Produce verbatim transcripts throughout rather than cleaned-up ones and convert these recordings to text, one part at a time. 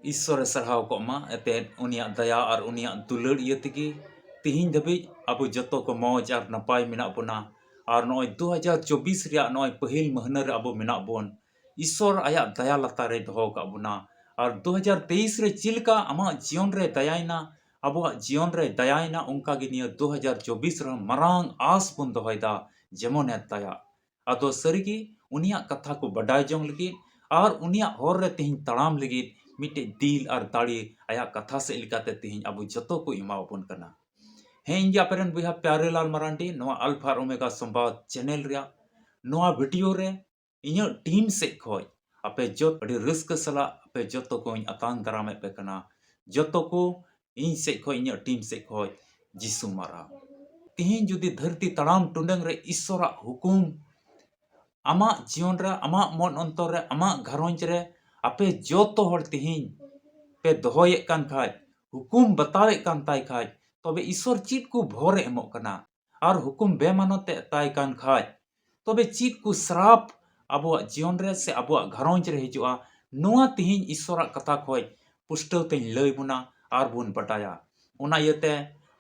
ᱤᱥᱥᱚᱨᱮ ᱥᱟᱨᱦᱟᱣ ᱠᱚᱜ ᱢᱟ, ᱮᱱᱛᱮᱫ ᱩᱱᱤᱭᱟᱜ ᱫᱟᱭᱟ ᱟᱨ ᱩᱱᱤᱭᱟᱜ ᱫᱩᱞᱟᱹᱲ ᱤᱭᱟᱹ ᱛᱮᱜᱮ ᱛᱤᱦᱤᱧ ᱫᱷᱟᱹᱵᱤᱡ ᱟᱵᱚ ᱡᱚᱛᱚ ᱠᱚ ᱢᱚᱡᱽ ᱟᱨ ᱱᱟᱯᱟᱭ ᱢᱮᱱᱟᱜ ᱵᱚᱱᱟ᱾ ᱟᱨ ᱱᱚᱜᱼᱚᱭ ᱫᱩ ᱦᱟᱡᱟᱨ ᱪᱚᱵᱵᱤᱥ ᱨᱮᱭᱟᱜ ᱱᱚᱜᱼᱚᱭ ᱯᱟᱹᱦᱤᱞ ᱢᱟᱹᱦᱱᱟᱹ ᱨᱮ ᱟᱵᱚ ᱢᱮᱱᱟᱜ ᱵᱚᱱ᱾ ᱤᱥᱥᱚᱨ ᱟᱭᱟᱜ ᱫᱟᱭᱟ ᱞᱟᱛᱟᱨ ᱨᱮᱭ ᱫᱚᱦᱚ ᱟᱠᱟᱫ ᱵᱚᱱᱟ᱾ ᱟᱨ ᱫᱩ ᱦᱟᱡᱟᱨ ᱛᱮᱭᱤᱥ ᱨᱮ ᱪᱮᱫ ᱞᱮᱠᱟ ᱟᱢᱟᱜ ᱡᱤᱭᱚᱱ ᱨᱮ ᱫᱟᱭᱟᱭᱮᱱᱟ, ᱟᱵᱚᱣᱟᱜ ᱡᱤᱭᱚᱱ ᱨᱮ ᱫᱟᱭᱟᱭᱮᱱᱟ, ᱚᱱᱠᱟ ᱜᱮ ᱱᱤᱭᱟᱹ ᱫᱩ ᱦᱟᱡᱟᱨ ᱪᱚᱵᱵᱤᱥ ᱨᱮᱦᱚᱸ ᱢᱟᱨᱟᱝ ᱟᱸᱥ ᱵᱚᱱ ᱫᱚᱦᱚᱭᱮᱫᱟ, ᱡᱮᱢᱚᱱᱮ ᱫᱟᱭᱟ᱾ ᱟᱫᱚ ᱥᱟᱹᱨᱤᱜᱮ ᱩᱱᱤᱭᱟᱜ ᱠᱟᱛᱷᱟ ᱠᱚ ᱵᱟᱰᱟᱭ ᱡᱚᱝ ᱞᱟᱹᱜᱤᱫ ᱟᱨ ᱩᱱᱤᱭᱟᱜ ᱦᱚᱨ ᱨᱮ ᱛᱮᱦᱮᱧ ᱛᱟᱲᱟᱢ ᱞᱟᱹᱜᱤᱫ ᱢᱤᱫᱴᱮᱡ ᱫᱤᱞ ᱟᱨ ᱫᱟᱲᱮ ᱟᱭᱟᱜ ᱠᱟᱛᱷᱟ ᱥᱮᱫ ᱞᱮᱠᱟᱛᱮ ᱛᱮᱦᱮᱧ ᱟᱵᱚ ᱡᱚᱛᱚ ᱠᱚ ᱮᱢᱟᱣᱟᱵᱚᱱ ᱠᱟᱱᱟ᱾ ᱦᱮᱸ, ᱤᱧ ᱜᱮ ᱟᱯᱮ ᱨᱮᱱ ᱵᱚᱭᱦᱟ ᱯᱭᱟᱨᱮ ᱞᱟᱞ ᱢᱟᱨᱟᱱᱰᱤ, ᱱᱚᱣᱟ ᱟᱞᱯᱷᱟ ᱟᱨ ᱳᱢᱮᱜᱟ ᱥᱚᱢᱵᱟᱫ ᱪᱮᱱᱮᱞ ᱨᱮᱭᱟᱜ ᱱᱚᱣᱟ ᱵᱷᱤᱰᱤᱭᱳ ᱨᱮ ᱤᱧᱟᱹᱜ ᱴᱤᱢ ᱥᱮᱫ ᱠᱷᱚᱡ ᱟᱯᱮ ᱡᱚᱛᱚ ᱟᱹᱰᱤ ᱨᱟᱹᱥᱠᱟᱹ ᱥᱟᱞᱟᱜ ᱟᱯᱮ ᱡᱚᱛᱚ ᱠᱚᱧ ᱟᱛᱟᱝ ᱫᱟᱨᱟᱢᱮᱫ ᱯᱮ ᱠᱟᱱᱟ᱾ ᱡᱚᱛᱚ ᱠᱚ ᱤᱧ ᱥᱮᱫ ᱠᱷᱚᱡ, ᱤᱧᱟᱹᱜ ᱴᱤᱢ ᱥᱮᱫ ᱠᱷᱚᱡ ᱡᱤᱥᱩ ᱢᱟᱨᱟ᱾ ᱛᱤᱦᱤᱧ ᱡᱩᱫᱤ ᱫᱷᱟᱹᱨᱛᱤ ᱛᱟᱲᱟᱢ ᱴᱩᱰᱟᱹᱝ ᱨᱮ ᱤᱥᱥᱚᱨᱟᱜ ᱦᱩᱠᱩᱢ ᱟᱢᱟᱜ ᱡᱤᱭᱚᱱ ᱨᱮ, ᱟᱢᱟᱜ ᱢᱚᱱ ᱚᱱᱛᱚᱨ ᱨᱮ, ᱟᱢᱟᱜ ᱜᱷᱟᱨᱚᱸᱡᱽ ᱨᱮ ᱟᱯᱮ ᱡᱚᱛᱚ ᱦᱚᱲ ᱛᱤᱦᱤᱧ ᱯᱮ ᱫᱚᱦᱚᱭᱮᱫ ᱠᱟᱱ ᱠᱷᱟᱡ, ᱦᱩᱠᱩᱢ ᱵᱟᱛᱟᱣᱮᱫ ᱠᱟᱱ ᱛᱟᱭ ᱠᱷᱟᱡ, ᱛᱚᱵᱮ ᱤᱥᱥᱚᱨ ᱪᱮᱫ ᱠᱚ ᱵᱷᱚᱨ ᱮ ᱮᱢᱚᱜ ᱠᱟᱱᱟ? ᱟᱨ ᱦᱩᱠᱩᱢ ᱵᱮᱢᱟᱱᱚᱛ ᱮ ᱛᱟᱭ ᱠᱟᱱ ᱠᱷᱟᱡ, ᱛᱚᱵᱮ ᱪᱮᱫ ᱠᱚ ᱥᱨᱟᱯ ᱟᱵᱚᱣᱟᱜ ᱡᱤᱭᱚᱱ ᱨᱮ ᱥᱮ ᱟᱵᱚᱣᱟᱜ ᱜᱷᱟᱨᱚᱸᱡᱽ ᱨᱮ ᱦᱤᱡᱩᱜᱼᱟ? ᱱᱚᱣᱟ ᱛᱤᱦᱤᱧ ᱤᱥᱥᱚᱨᱟᱜ ᱠᱟᱛᱷᱟ ᱠᱷᱚᱡ ᱯᱩᱥᱴᱟᱹᱣ ᱛᱮᱧ ᱞᱟᱹᱭ ᱵᱚᱱᱟ ᱟᱨ ᱵᱚᱱ ᱵᱟᱰᱟᱭᱟ᱾ ᱚᱱᱟ ᱤᱭᱟᱹᱛᱮ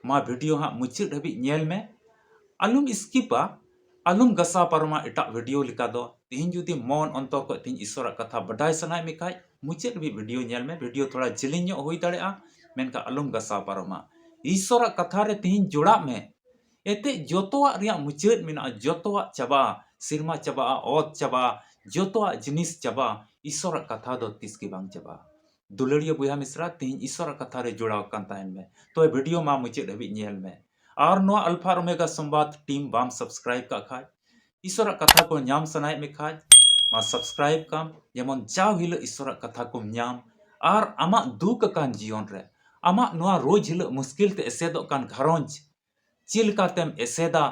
ᱢᱟ ᱵᱷᱤᱰᱤᱭᱳ ᱦᱟᱸᱜ ᱢᱩᱪᱟᱹᱫ ᱦᱟᱹᱵᱤᱡ ᱧᱮᱞ ᱢᱮ, ᱟᱞᱚᱢ ᱥᱠᱤᱯᱟ, ᱟᱞᱚᱢ ᱜᱟᱥᱟᱣ ᱯᱟᱨᱚᱢᱟ ᱮᱴᱟᱜ ᱵᱷᱤᱰᱤᱭᱳ ᱞᱮᱠᱟ ᱫᱚ᱾ ᱛᱤᱦᱤᱧ ᱡᱩᱫᱤ ᱢᱚᱱ ᱚᱱᱛᱚᱨ ᱠᱷᱚᱡ ᱛᱤᱦᱤᱧ ᱤᱥᱥᱚᱨᱟᱜ ᱠᱟᱛᱷᱟ ᱵᱟᱰᱟᱭ ᱥᱟᱱᱟᱭᱮᱫ ᱢᱮ ᱠᱷᱟᱡ, ᱢᱩᱪᱟᱹᱫ ᱦᱟᱹᱵᱤᱡ ᱵᱷᱤᱰᱤᱭᱳ ᱧᱮᱞ ᱢᱮ᱾ ᱵᱷᱤᱰᱤᱭᱳ ᱛᱷᱚᱲᱟ ᱡᱮᱞᱮᱧ ᱧᱚᱜ ᱦᱩᱭ ᱫᱟᱲᱮᱭᱟᱜᱼᱟ, ᱢᱮᱱᱠᱷᱟᱱ ᱟᱞᱚᱢ ᱜᱟᱥᱟᱣ ᱯᱟᱨᱚᱢᱟ᱾ ᱤᱥᱥᱚᱨᱟᱜ ᱠᱟᱛᱷᱟ ᱨᱮ ᱛᱤᱦᱤᱧ ᱡᱚᱲᱟᱜ ᱢᱮ᱾ ᱮᱱᱛᱮᱫ ᱡᱚᱛᱚᱣᱟᱜ ᱨᱮᱭᱟᱜ ᱢᱩᱪᱟᱹᱫ ᱢᱮᱱᱟᱜᱼᱟ, ᱡᱚᱛᱚᱣᱟᱜ ᱪᱟᱵᱟᱜᱼᱟ, ᱥᱮᱨᱢᱟ ᱪᱟᱵᱟᱜᱼᱟ, ᱚᱛ ᱪᱟᱵᱟᱜᱼᱟ, ᱡᱚᱛᱚᱣᱟᱜ ᱡᱤᱱᱤᱥ ᱪᱟᱵᱟᱜᱼᱟ, ᱤᱥᱥᱚᱨᱟᱜ ᱠᱟᱛᱷᱟ ᱫᱚ ᱛᱤᱥ ᱜᱮ ᱵᱟᱝ ᱪᱟᱵᱟᱜᱼᱟ᱾ ᱫᱩᱞᱟᱹᱲᱤᱭᱟᱹ ᱵᱚᱭᱦᱟ ᱢᱤᱥᱨᱟ, ᱛᱤᱦᱤᱧ ᱤᱥᱥᱚᱨᱟᱜ ᱠᱟᱛᱷᱟ ᱨᱮ ᱡᱚᱲᱟᱣ ᱠᱟᱱ ᱛᱟᱦᱮᱱ ᱢᱮ᱾ ᱛᱚᱵᱮ ᱵᱷᱤᱰᱤᱭᱳ ᱢᱟ ᱢᱩᱪᱟᱹᱫ ᱦᱟᱹᱵᱤᱡ ᱧᱮᱞ ᱢᱮ᱾ ᱟᱨ ᱱᱚᱣᱟ ᱟᱞᱯᱷᱟ ᱟᱨ ᱳᱢᱮᱜᱟ ᱥᱚᱢᱵᱟᱫ ᱴᱤᱢ ᱵᱟᱢ ᱥᱟᱵᱥᱠᱨᱟᱭᱤᱵ ᱠᱟᱜ ᱠᱷᱟᱡ, ᱤᱥᱥᱚᱨᱟᱜ ᱠᱟᱛᱷᱟ ᱠᱚ ᱧᱟᱢ ᱥᱟᱱᱟᱭᱮᱫ ᱢᱮ ᱠᱷᱟᱡ, ᱢᱟ ᱥᱟᱵᱥᱠᱨᱟᱭᱤᱵ ᱠᱟᱢ, ᱡᱮᱢᱚᱱ ᱡᱟᱣ ᱦᱤᱞᱳᱜ ᱤᱥᱥᱚᱨᱟᱜ ᱠᱟᱛᱷᱟ ᱠᱚᱢ ᱧᱟᱢ᱾ ᱟᱨ ᱟᱢᱟᱜ ᱫᱩᱠ ᱟᱠᱟᱱ ᱡᱤᱭᱚᱱ ᱨᱮ, ᱟᱢᱟᱜ ᱱᱚᱣᱟ ᱨᱳᱡᱽ ᱦᱤᱞᱳᱜ ᱢᱩᱥᱠᱤᱞ ᱛᱮ ᱮᱥᱮᱫᱚᱜ ᱠᱟᱱ ᱜᱷᱟᱨᱚᱸᱡᱽ, ᱪᱮᱫ ᱞᱮᱠᱟᱛᱮᱢ ᱮᱥᱮᱫᱟ?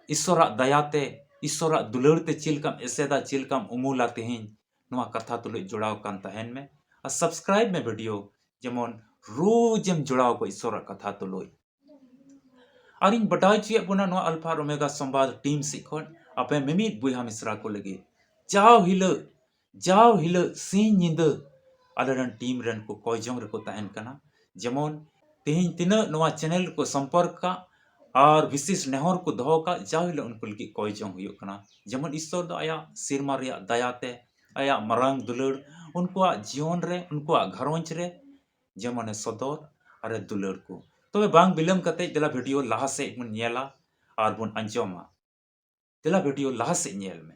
ᱤᱥᱥᱚᱨᱟᱜ ᱫᱟᱭᱟᱛᱮ, ᱤᱥᱥᱚᱨᱟᱜ ᱫᱩᱞᱟᱹᱲ ᱛᱮ ᱪᱮᱫ ᱞᱮᱠᱟᱢ ᱮᱥᱮᱫᱟ, ᱪᱮᱫ ᱞᱮᱠᱟᱢ ᱩᱢᱩᱞᱟ, ᱛᱮᱦᱮᱧ ᱱᱚᱣᱟ ᱠᱟᱛᱷᱟ ᱛᱩᱞᱩᱡ ᱡᱚᱲᱟᱣ ᱠᱟᱱ ᱛᱟᱦᱮᱱ ᱢᱮ᱾ ᱟᱨ ᱥᱟᱵᱥᱠᱨᱟᱭᱤᱵ ᱢᱮ ᱵᱷᱤᱰᱤᱭᱳ, ᱡᱮᱢᱚᱱ ᱨᱳᱡᱮᱢ ᱡᱚᱲᱟᱣ ᱠᱚ ᱤᱥᱥᱚᱨᱟᱜ ᱠᱟᱛᱷᱟ ᱛᱩᱞᱩᱡ᱾ ᱟᱨᱤᱧ ᱵᱟᱰᱟᱭ ᱦᱚᱪᱚᱭᱮᱫ ᱵᱚᱱᱟ ᱱᱚᱣᱟ ᱟᱞᱯᱷᱟ ᱟᱨ ᱳᱢᱮᱜᱟ ᱥᱚᱢᱵᱟᱫ ᱴᱤᱢ ᱥᱮᱫ ᱠᱷᱚᱱ ᱟᱯᱮ ᱢᱤᱢᱤᱫ ᱵᱚᱭᱦᱟ ᱢᱤᱥᱨᱟ ᱠᱚ ᱞᱟᱹᱜᱤᱫ ᱡᱟᱣ ᱦᱤᱞᱳᱜ, ᱡᱟᱣ ᱦᱤᱞᱳᱜ ᱥᱤᱧ ᱧᱤᱫᱟᱹ ᱟᱞᱮ ᱨᱮᱱ ᱴᱤᱢ ᱨᱮᱱ ᱠᱚ ᱠᱚᱭ ᱡᱚᱝ ᱨᱮᱠᱚ ᱛᱟᱦᱮᱱ ᱠᱟᱱᱟ᱾ ᱡᱮᱢᱚᱱ ᱛᱮᱦᱮᱧ ᱛᱤᱱᱟᱹᱜ ᱱᱚᱣᱟ ᱪᱮᱱᱮᱞ ᱨᱮᱠᱚ ᱥᱚᱢᱯᱚᱨᱠ ᱠᱟᱜ ᱟᱨ ᱵᱤᱥᱮᱥ ᱱᱮᱦᱚᱨ ᱠᱚ ᱫᱚᱦᱚ ᱠᱟᱜ, ᱡᱟ ᱦᱤᱞᱳᱜ ᱩᱱᱠᱩ ᱞᱟᱹᱜᱤᱫ ᱠᱚᱭ ᱡᱚᱝ ᱦᱩᱭᱩᱜ ᱠᱟᱱᱟ᱾ ᱡᱮᱢᱚᱱ ᱤᱥᱥᱚᱨ ᱫᱚ ᱟᱭᱟᱜ ᱥᱮᱨᱢᱟ ᱨᱮᱭᱟᱜ ᱫᱟᱭᱟ ᱛᱮ, ᱟᱭᱟᱜ ᱢᱟᱨᱟᱝ ᱫᱩᱞᱟᱹᱲ ᱩᱱᱠᱩᱣᱟᱜ ᱡᱤᱭᱚᱱ ᱨᱮ, ᱩᱱᱠᱩᱣᱟᱜ ᱜᱷᱟᱨᱚᱸᱡᱽ ᱨᱮ ᱡᱮᱢᱚᱱᱮ ᱥᱚᱫᱚᱨ ᱟᱨᱮ ᱫᱩᱞᱟᱹᱲ ᱠᱚ᱾ ᱛᱚᱵᱮ ᱵᱟᱝ ᱵᱤᱞᱚᱢ ᱠᱟᱛᱮ ᱫᱮᱞᱟ ᱵᱷᱤᱰᱤᱭᱳ ᱞᱟᱦᱟ ᱥᱮᱫ ᱵᱚᱱ ᱧᱮᱞᱟ ᱟᱨ ᱵᱚᱱ ᱟᱸᱡᱚᱢᱟ᱾ ᱫᱮᱞᱟ ᱵᱷᱤᱰᱤᱭᱳ ᱞᱟᱦᱟ ᱥᱮᱫ ᱧᱮᱞ ᱢᱮ᱾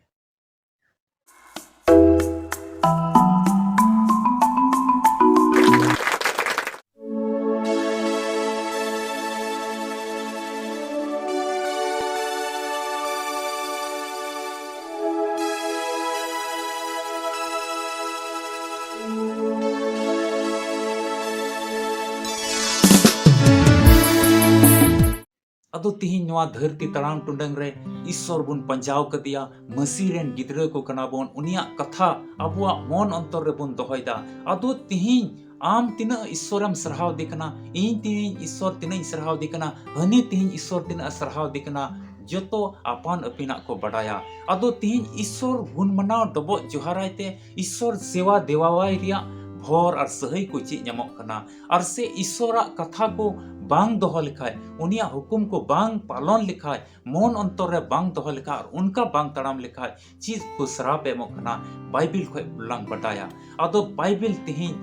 ᱟᱫᱚ ᱛᱤᱦᱤᱧ ᱱᱚᱣᱟ ᱫᱷᱟᱹᱨᱛᱤ ᱛᱟᱲᱟᱢ ᱴᱩᱰᱟᱹᱝ ᱨᱮ ᱤᱥᱥᱚᱨ ᱵᱚᱱ ᱯᱟᱸᱡᱟᱣ ᱠᱟᱫᱮᱭᱟ, ᱢᱟᱹᱥᱤ ᱨᱮᱱ ᱜᱤᱫᱽᱨᱟᱹ ᱠᱚ ᱠᱟᱱᱟ ᱵᱚᱱ, ᱩᱱᱤᱭᱟᱜ ᱠᱟᱛᱷᱟ ᱟᱵᱚᱣᱟᱜ ᱢᱚᱱ ᱚᱱᱛᱚᱨ ᱨᱮᱵᱚᱱ ᱫᱚᱦᱚᱭᱮᱫᱟ᱾ ᱟᱫᱚ ᱛᱤᱦᱤᱧ ᱟᱢ ᱛᱤᱱᱟᱹᱜ ᱤᱥᱥᱚᱨᱮᱢ ᱥᱟᱨᱦᱟᱣ ᱫᱮ ᱠᱟᱱᱟ, ᱤᱧ ᱛᱤᱦᱤᱧ ᱤᱥᱥᱚᱨ ᱛᱤᱱᱟᱹᱜ ᱤᱧ ᱥᱟᱨᱦᱟᱣ ᱫᱮ ᱠᱟᱱᱟ, ᱦᱟᱹᱱᱤ ᱛᱤᱦᱤᱧ ᱤᱥᱥᱚᱨ ᱛᱤᱱᱟᱹᱜ ᱮ ᱥᱟᱨᱦᱟᱣ ᱫᱮ ᱠᱟᱱᱟ, ᱡᱚᱛᱚ ᱟᱯᱟᱱ ᱟᱹᱯᱤᱱᱟᱜ ᱠᱚ ᱵᱟᱰᱟᱭᱟ᱾ ᱟᱫᱚ ᱛᱤᱦᱤᱧ ᱤᱥᱥᱚᱨ ᱜᱩᱱ ᱢᱟᱱᱟᱣ ᱰᱚᱵᱚᱜ ᱡᱚᱦᱟᱨᱟᱭ ᱛᱮ ᱤᱥᱥᱚᱨ ᱥᱮᱣᱟ ᱫᱮᱣᱟᱣᱟᱭ ᱨᱮᱭᱟᱜ ᱵᱷᱚᱨ ᱟᱨ ᱥᱟᱹᱦᱟᱹᱭ ᱠᱚ ᱪᱮᱫ ᱧᱟᱢᱚᱜ ᱠᱟᱱᱟ? ᱟᱨ ᱥᱮ ᱤᱥᱥᱚᱨᱟᱜ ᱠᱟᱛᱷᱟ ᱠᱚ ᱵᱟᱝ ᱫᱚᱦᱚ ᱞᱮᱠᱷᱟᱡ, ᱩᱱᱤᱭᱟᱜ ᱦᱩᱠᱩᱢ ᱠᱚ ᱵᱟᱝ ᱯᱟᱞᱚᱱ ᱞᱮᱠᱷᱟᱡ, ᱢᱚᱱ ᱚᱱᱛᱚᱨ ᱨᱮ ᱵᱟᱝ ᱫᱚᱦᱚ ᱞᱮᱠᱷᱟᱡ ᱟᱨ ᱚᱱᱠᱟ ᱵᱟᱝ ᱛᱟᱲᱟᱢ ᱞᱮᱠᱷᱟᱡ ᱪᱮᱫ ᱠᱚ ᱥᱨᱟᱯ ᱮ ᱮᱢᱚᱜ ᱠᱟᱱᱟ, ᱵᱟᱭᱵᱮᱞ ᱠᱷᱚᱡ ᱞᱟᱝ ᱵᱟᱰᱟᱭᱟ᱾ ᱟᱫᱚ ᱵᱟᱭᱵᱮᱞ ᱛᱤᱦᱤᱧ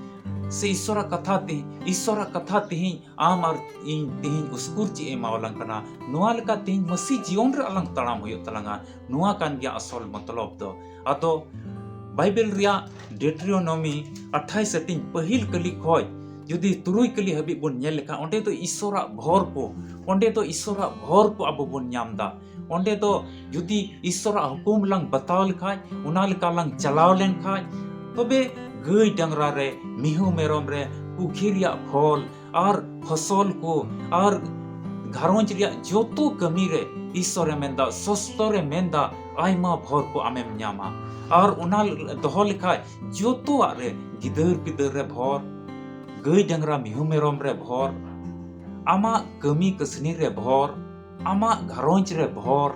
ᱥᱮ ᱤᱥᱥᱚᱨᱟᱜ ᱠᱟᱛᱷᱟ ᱛᱤᱦᱤᱧ, ᱤᱥᱥᱚᱨᱟᱜ ᱠᱟᱛᱷᱟ ᱛᱤᱦᱤᱧ ᱟᱢ ᱟᱨ ᱤᱧ ᱛᱤᱦᱤᱧ ᱩᱥᱠᱩᱨ ᱪᱮᱫ ᱮ ᱮᱢᱟᱣᱟᱞᱟᱝ ᱠᱟᱱᱟ? ᱱᱚᱣᱟ ᱞᱮᱠᱟ ᱛᱤᱦᱤᱧ ᱢᱟᱹᱥᱤ ᱡᱤᱭᱚᱱ ᱨᱮ ᱟᱞᱟᱝ ᱛᱟᱲᱟᱢ ᱦᱩᱭᱩᱜ ᱛᱟᱞᱟᱝᱟ᱾ ᱱᱚᱣᱟ ᱠᱟᱱ ᱜᱮᱭᱟ ᱟᱥᱚᱞ ᱢᱚᱛᱞᱚᱵ ᱫᱚ᱾ ᱟᱫᱚ ᱵᱟᱭᱵᱮᱞ ᱨᱮᱭᱟᱜ ᱰᱮᱴᱨᱤᱭᱳᱱᱚᱢᱤ ᱟᱴᱷᱟᱭᱤᱥ ᱦᱟᱹᱴᱤᱧ ᱯᱟᱹᱦᱤᱞ ᱠᱟᱹᱞᱤ ᱠᱷᱚᱡ ᱡᱩᱫᱤ ᱛᱩᱨᱩᱭ ᱠᱟᱹᱞᱤ ᱦᱟᱹᱵᱤᱡ ᱵᱚᱱ ᱧᱮᱞ ᱞᱮᱠᱷᱟᱱ, ᱚᱸᱰᱮ ᱫᱚ ᱤᱥᱥᱚᱨᱟᱜ ᱵᱷᱚᱨ ᱠᱚ, ᱚᱸᱰᱮ ᱫᱚ ᱤᱥᱥᱚᱨᱟᱜ ᱵᱷᱚᱨ ᱠᱚ ᱟᱵᱚ ᱵᱚᱱ ᱧᱟᱢ ᱮᱫᱟ᱾ ᱚᱸᱰᱮ ᱫᱚ ᱡᱩᱫᱤ ᱤᱥᱥᱚᱨᱟᱜ ᱦᱩᱠᱩᱢ ᱞᱟᱝ ᱵᱟᱛᱟᱣ ᱞᱮᱠᱷᱟᱡ, ᱚᱱᱟ ᱞᱮᱠᱟ ᱞᱟᱝ ᱪᱟᱞᱟᱣ ᱞᱮᱱᱠᱷᱟᱡ, ᱛᱚᱵᱮ ᱜᱟᱹᱭ ᱰᱟᱝᱨᱟ ᱨᱮ, ᱢᱤᱦᱩ ᱢᱮᱨᱚᱢ ᱨᱮ, ᱯᱩᱠᱷᱤ ᱨᱮᱭᱟᱜ ᱯᱷᱚᱞ ᱟᱨ ᱯᱷᱚᱥᱚᱞ ᱠᱚ ᱟᱨ ᱜᱷᱟᱨᱚᱸᱡᱽ ᱨᱮᱭᱟᱜ ᱡᱚᱛᱚ ᱠᱟᱹᱢᱤ ᱨᱮ ᱤᱥᱥᱚᱨᱮ ᱢᱮᱱᱫᱟ, ᱥᱚᱥᱛᱚᱨᱮ ᱢᱮᱱᱫᱟ, ᱟᱭᱢᱟ ᱵᱷᱚᱨ ᱠᱚ ᱟᱢᱮᱢ ᱧᱟᱢᱟ᱾ ᱟᱨ ᱚᱱᱟ ᱫᱚᱦᱚ ᱞᱮᱠᱷᱟᱡ ᱡᱚᱛᱚᱣᱟᱜ ᱨᱮ, ᱜᱤᱫᱟᱹᱨ ᱯᱤᱫᱟᱹᱨ ᱨᱮ ᱵᱷᱚᱨ, ᱜᱟᱹᱭ ᱰᱟᱝᱨᱟ ᱢᱤᱦᱩ ᱢᱮᱨᱚᱢ ᱨᱮ ᱵᱷᱚᱨ, ᱟᱢᱟᱜ ᱠᱟᱹᱢᱤ ᱠᱟᱹᱥᱱᱤ ᱨᱮ ᱵᱷᱚᱨ, ᱟᱢᱟᱜ ᱜᱷᱟᱨᱚᱸᱡᱽ ᱨᱮ ᱵᱷᱚᱨ,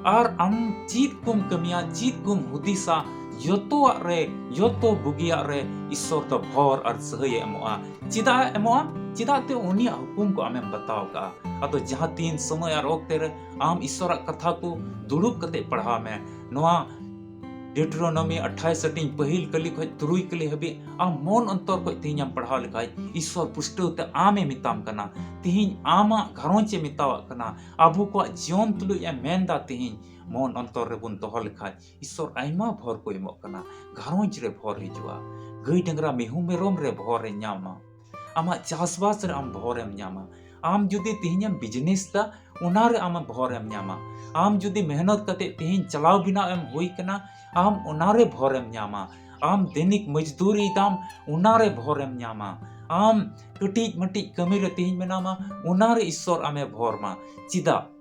ᱟᱨ ᱟᱢ ᱪᱮᱫ ᱠᱚᱢ ᱠᱟᱹᱢᱤᱭᱟ, ᱪᱮᱫ ᱠᱚᱢ ᱦᱩᱫᱤᱥᱟ, ᱡᱚᱛᱚᱣᱟᱜ ᱨᱮ, ᱡᱚᱛᱚ ᱵᱩᱜᱤᱭᱟᱜ ᱨᱮ ᱤᱥᱥᱚᱨ ᱫᱚ ᱵᱷᱚᱨ ᱟᱨ ᱥᱟᱹᱦᱟᱹᱭ ᱮ ᱮᱢᱚᱜᱼᱟ᱾ ᱪᱮᱫᱟᱜ ᱮ ᱮᱢᱚᱜᱼᱟ? ᱪᱮᱫᱟᱜ ᱛᱮ ᱩᱱᱤᱭᱟᱜ ᱦᱩᱠᱩᱢ ᱠᱚ ᱟᱢᱮᱢ ᱵᱟᱛᱟᱣ ᱠᱟᱜᱼᱟ᱾ ᱟᱫᱚ ᱡᱟᱦᱟᱸ ᱛᱤᱱ ᱥᱚᱢᱚᱭ ᱟᱨ ᱚᱠᱛᱮ ᱨᱮ ᱟᱢ ᱤᱥᱥᱚᱨᱟᱜ ᱠᱟᱛᱷᱟ ᱠᱚ ᱫᱩᱲᱩᱵ ᱠᱟᱛᱮ ᱯᱟᱲᱦᱟᱣ ᱢᱮ᱾ ᱱᱚᱣᱟ ᱰᱤᱭᱩᱴᱮᱨᱳᱱᱚᱢᱤ ᱟᱴᱷᱟᱭᱤᱥ ᱦᱟᱹᱴᱤᱧ ᱯᱟᱹᱦᱤᱞ ᱠᱟᱹᱞᱤ ᱠᱷᱚᱱ ᱛᱩᱨᱩᱭ ᱠᱟᱹᱞᱤ ᱦᱟᱹᱵᱤᱡ ᱟᱢ ᱢᱚᱱ ᱚᱱᱛᱚᱨ ᱠᱷᱚᱱ ᱛᱮᱦᱮᱧ ᱮᱢ ᱯᱟᱲᱦᱟᱣ ᱞᱮᱠᱷᱟᱡ, ᱤᱥᱥᱚᱨ ᱯᱩᱥᱴᱟᱹᱣ ᱛᱮ ᱟᱢ ᱮ ᱢᱮᱛᱟᱢ ᱠᱟᱱᱟ᱾ ᱛᱮᱦᱮᱧ ᱟᱢᱟᱜ ᱜᱷᱟᱨᱚᱸᱡᱽ ᱮ ᱢᱮᱛᱟᱣᱟᱜ ᱠᱟᱱᱟ᱾ ᱟᱵᱚ ᱠᱚᱣᱟᱜ ᱡᱤᱭᱚᱱ ᱛᱩᱞᱩᱡ ᱮ ᱢᱮᱱ ᱮᱫᱟ᱾ ᱛᱮᱦᱮᱧ ᱢᱚᱱ ᱚᱱᱛᱚᱨ ᱨᱮᱵᱚᱱ ᱫᱚᱦᱚ ᱞᱮᱠᱷᱟᱡ, ᱤᱥᱥᱚᱨ ᱟᱭᱢᱟ ᱵᱷᱚᱨ ᱠᱚ ᱮᱢᱚᱜ ᱠᱟᱱᱟ᱾ ᱜᱷᱟᱨᱚᱸᱡᱽ ᱨᱮ ᱵᱷᱚᱨ ᱦᱤᱡᱩᱜᱼᱟ, ᱜᱟᱹᱭ ᱰᱟᱝᱨᱟ ᱢᱤᱦᱩ ᱢᱮᱨᱚᱢ ᱨᱮ ᱵᱷᱚᱨ ᱮ ᱧᱟᱢᱟ, ᱟᱢᱟᱜ ᱪᱟᱥᱵᱟᱥ ᱨᱮ ᱟᱢ ᱵᱷᱚᱨ ᱮᱢ ᱧᱟᱢᱟ᱾ ᱟᱢ ᱡᱩᱫᱤ ᱛᱮᱦᱮᱧ ᱮᱢ ᱵᱤᱡᱽᱱᱮᱥ ᱫᱟ, ᱚᱱᱟ ᱨᱮ ᱟᱢ ᱵᱷᱚᱨ ᱮᱢ ᱧᱟᱢᱟ᱾ ᱟᱢ ᱡᱩᱫᱤ ᱢᱮᱦᱱᱚᱛ ᱠᱟᱛᱮ ᱛᱮᱦᱮᱧ ᱪᱟᱞᱟᱣ ᱵᱮᱱᱟᱣ ᱮᱢ ᱦᱩᱭ ᱠᱟᱱᱟ, ᱟᱢ ᱚᱱᱟ ᱨᱮ ᱵᱷᱚᱨ ᱮᱢ ᱧᱟᱢᱟ᱾ ᱟᱢ ᱫᱮᱱᱤᱠ ᱢᱚᱡᱽᱫᱩᱨᱤ ᱫᱟᱢ, ᱚᱱᱟ ᱨᱮ ᱵᱷᱚᱨ ᱮᱢ ᱧᱟᱢᱟ᱾ ᱟᱢ ᱠᱟᱹᱴᱤᱡ ᱢᱟᱹᱴᱤᱡ ᱠᱟᱹᱢᱤ ᱨᱮ ᱛᱮᱦᱮᱧ ᱢᱮᱱᱟᱢᱟ, ᱚᱱᱟ ᱨᱮ ᱤᱥᱥᱚᱨ ᱟᱢᱮ ᱵᱷᱚᱨ ᱢᱟ᱾ ᱪᱮᱫᱟᱜ?